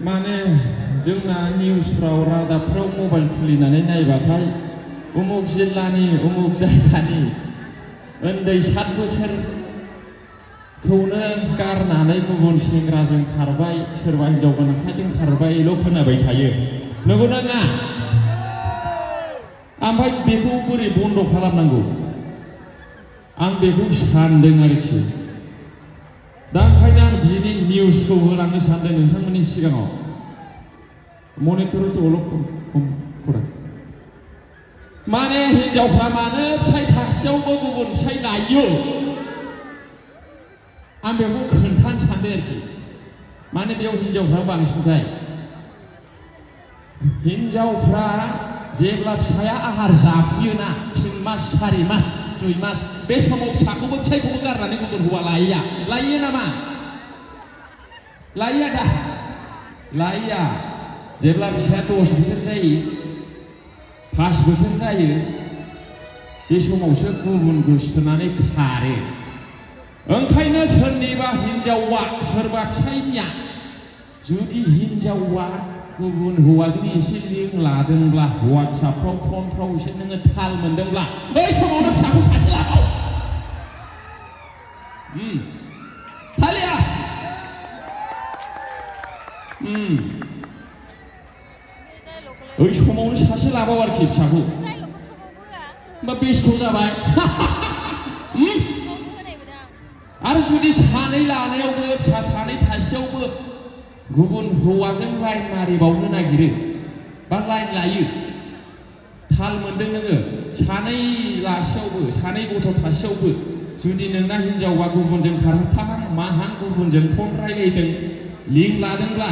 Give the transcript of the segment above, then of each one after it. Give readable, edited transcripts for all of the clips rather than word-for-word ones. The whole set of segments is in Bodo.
माने जोंना निउसफ्राव रादाबफ्राव मबाइल खुलिनानै नायबाथाय उमुक जिल्लानि उमुक जायगानि उन्दै 7 बोसोरखौनो गारनानै गुबुन सेंग्राजों खारबाय सोरबा हिनजाव गोनांखाजों खारबायल' खोनाबाय थायो नंगौना नङा ओमफ्राय बेखौ बोरै बन्द खालामनांगौ आं बेखौ सानदों आरोखि दा ओंखायनो आं बिनि निउसखौ होलांनो सानदों नोंथांमोननि सिगाङाव मनिटर खरा माने हिनजावफ्रा मानो फिसाइ थासेयावबो गुबुन फिसाइ लायो आं बेखौ खोन्थानो सानदों आरोखि माने बेयाव हिनजावफ्रा बांसिनखाय हिनजावफ्रा जेब्ला फिसाया आहार जाफुयोना 3 मास 4 मास 2 मास बे समाव फिसाखौबो फिसाइखौबो गारनानै गुबुन हौवा लायो नामा लायो दा लाया जेब्ला फिसाया 10 बोसोर जायो 5 बोसोर जायो बे समावसो गुबुन गोसोथोनानै खारो ओंखायनो सोरनिबा हिनजावा सोरबा फिसाइनिया जुदि हिनजावा गुबुन हौवाजों एसे लिंक लादोंब्ला WhatsAppफ्राव फनफ्राव एसे नोङो थाल मोनदोंब्ला बै समावनो फिसाखौ सासे लाबाव थालिया ओइ समावनो सासे लाबाव आरोखि फिसाखौ होमबा बेस्थ जाबाय आरो जुदि सानै लानायावबो फिसा सानै थासेयावबो गुबुन हौवाजों लाइन मारिबावनो नागिरो बा लाइन लायो थाल मोनदों नोङो सानै लासेयावबो सानै गथ' थासेयावबो जुदि नोंना हिनजावा गुबुनजों खारहां माहां गुबुनजों फन रायलायदों लिंक लादोंब्ला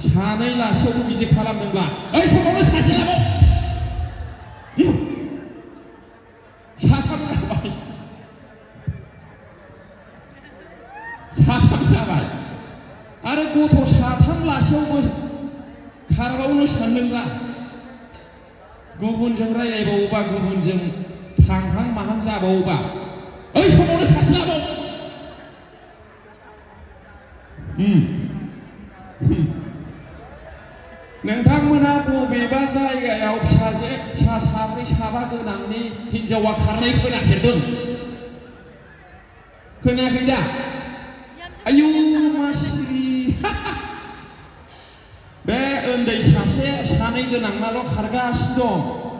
सानै लासेयावबो बिदि खालामदोंब्ला ओइ समावनो सासे लाबाव साथाम जाबाय साथाम जाबाय आरो गथ' साथाम लासेयावबो खारबावनो सानदोंब्ला गुबुनजों रायलायबावोबा गुबुनजों थांहां माहां जाबावोबा ओइ समावनो सासे लाबाव नोंथांमोना बबेबा जायगायाव फिसा 4 5 गोनांनि हिनजावा खारनाय खोनाफेरदों खोनायाखै दा आयु मासिरि बे उन्दै सासे 2 गोनांनाल' खारगासिनो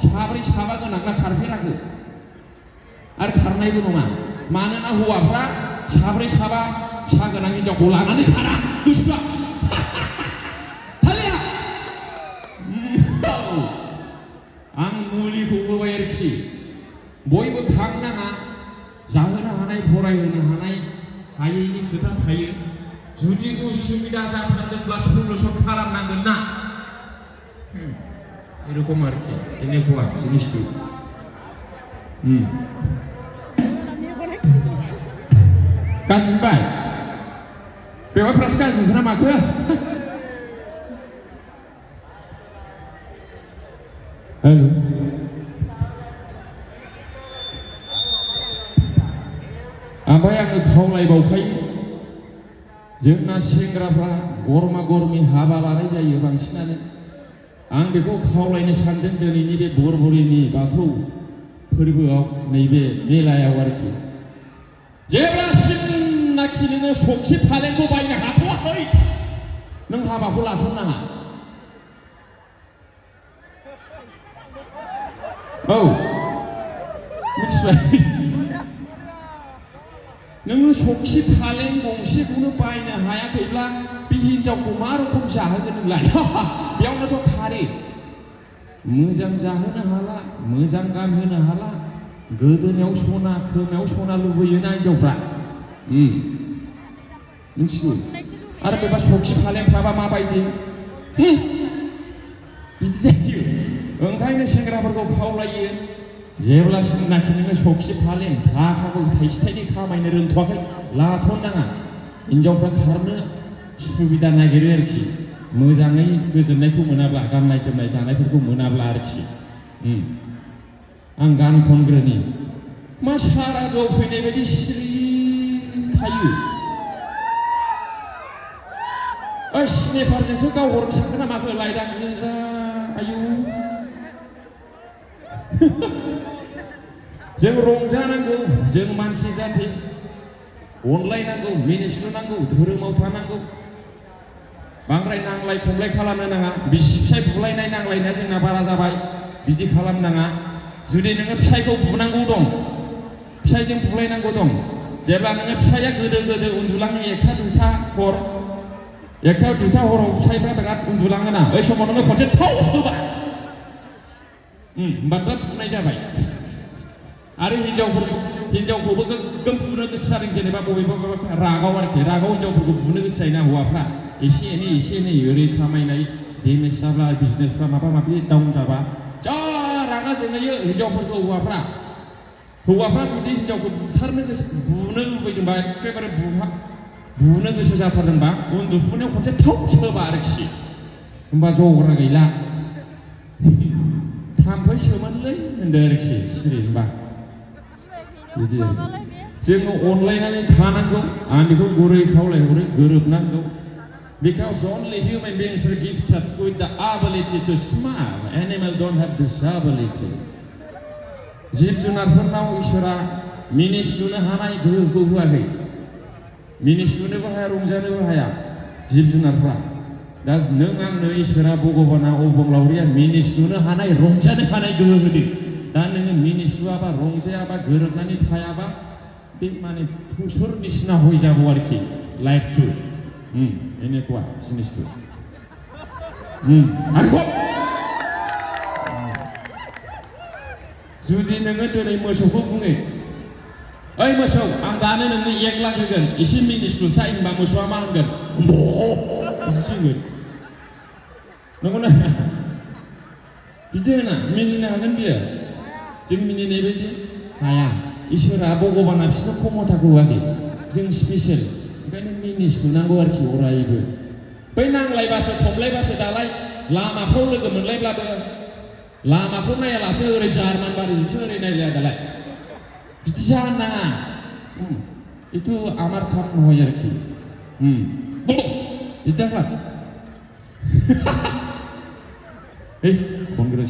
दं 7 गोनांना खारफेराखै आरो खारनायबो नङा मानोना हौवाफ्रा 7 फिसा गोनां हिनजावखौ लानानै खारा दुष्टा थालिया आं मुलिखौ होबाय आरोखि बयबो खांनाङा जाहोनो हानाय फरायहोनो हानाय हायैनि खोथा थायो जुदि उसुबिदा जाथारदोंब्ला सलुसन खालामनांगोन ना एरকম आरोखि এনেকুৱা জিনিসটি गाजिबाय बेवाइफ्रासो गाज्रि मोनखोना माखो हेल' ओमफ्राय आङो खावलायबावखायो जोंना सेंग्राफ्रा गरमा गरमि हाबा लानाय जायो बांसिनानो आं बेखौ खावलायनो सानदों दिनैनि बे बरबरिनि बाथौ फोरबोआव नैबे मेलायाव आरोखि जेब्लासिमनाखि नोङो सखि फालेंखौ बायनो हाथ'वाखै नों हाबाखौ लाथ'नो नाङा औ मिथिबाय नोङो सखि फालें गंसेखौनो बायनो हायाखैब्ला बे हिनजावखौ मा रोखोम जाहोगोन नोंलाय बेयावनोथ' खारो मोजां जाहोनो हाला मोजां गानहोनो हाला गोदोनायाव सना खोमायाव सना लुबैयोना हिनजावफ्रा मिथिगौ आरो बेबा सखि फालेंफ्राबा माबायदि बिदि जायो ओंखायनो सेंग्राफोरखौ खावलायो जेब्लासिमनाखि नोङो सखि फालें थाखाखौ थाइसे थाइनै खामायनो रोंथ'वाखै लाथ'नो नाङा हिनजावफ्रा खारनो सुबिदा नागिरो आरोखि मोजाङै गोजोननायखौ मोनाब्ला गाननाय जोमनाय जानायफोरखौ मोनाब्ला आरोखि आं गान खनग्रोनि मा सारादुआव फैनाय बायदि सिरि थायो स्नेपारजोंसो गावहरनो सानखो ना माखो लाइटआ गोजा आयु जों रंजानांगौ जों मानसि जाथि अनलायनांगौ मिनिस्लुनांगौ धोरोमाव थानांगौ बांद्राय नांलाय खमलाय खालामनो नाङा बिसि फिसाय बुलायनाय नांलायनाया जोंना बारा जाबाय बिदि खालामनाङा जुदि नोङो फिसायखौ बुनांगौ दं फिसायजों बुलायनांगौ दं जेब्ला नोङो फिसाया गोदो गोदो उन्दुलाङो एकथा दुइथा हराव फिसायफ्रा बिराद उन्दुलाङोना बै समाव नोङो खनसे थाव होबा होमबा बिराद बुनाय जाबाय आरो हिनजावखौबो गोग्गोम बुनो गोसो जादों जेनेबा बबेबा रागाव आरोखि रागाव हिनजावफोरखौ बुनो गोसो जायोना हौवाफ्रा एसे एनै ओरै खामायनाय डेमेज जाब्ला बिजनेसफ्रा माबा माबि डाउन जाबा जा रागा जोंनायो हिनजावफोरखौ हौवाफ्रा जुदि हिनजावखौ बुनो लुबैदोंबा एखेबारे बुनो गोसो जाथारदोंबा उन्दुफुनायाव खनसे थाव सोबा आरोखि होमबा जग्रा गैला थाम्फै सोमोनलै होनदो आरोखि सिरि होमबा बिदि जोङो अनलायनानै थानांगौ आं बेखौ गुरै खावलायहरो गोरोबनांगौ because only human beings are gifted with the ability to smile animals don't have this ability जिब जुनारफोरनाव इसोरा मिनिस्लुनो हानाय गोहोखौ होआखै मिनिस्लुनोबो हाया रंजानोबो हाया जिब जुनारफ्रा दा नों आंनो इसोरा भगबाना अबंलावरिया मिनिस्लुनो हानाय रंजानो हानाय गोहो होदों दा नोङो मिनिस्लुआबा रंजायाबा गोरोबनानै थायाबा बे माने फुसुर निसिना हयजागौ आरोखि लाइफटु এনেকুৱা जिनिसटु जुदि नोङो दिनै मोसौखौ बुङो ओइ मोसौ आं दानो नोंनो 1 लाख होगोन एसे मिनिस्लुसाय होनबा मोसौआ मा होनगोन बिदिसो होनगोन नंगौना बिदि होना मिनिनो हागोन बियो जों मिनिनाय बायदि हाया इसोरा भगबाना बिसोरनो खमथाखौ होआखै जों स्पेसियेल ओंखायनो मिनिस्लुनांगौ आरोखि अरायबो बै नांलायबासो खमलायबासो दालाय लामाफ्राव लोगो मोनलायब्लाबो लामाखौ नायालासे ओरै जार्मान बारिजोंसो ओरै नायलाया दालाय बिदि जानो नाङा itu আমার কাম নহয় আর কি এটা এই ফোন করে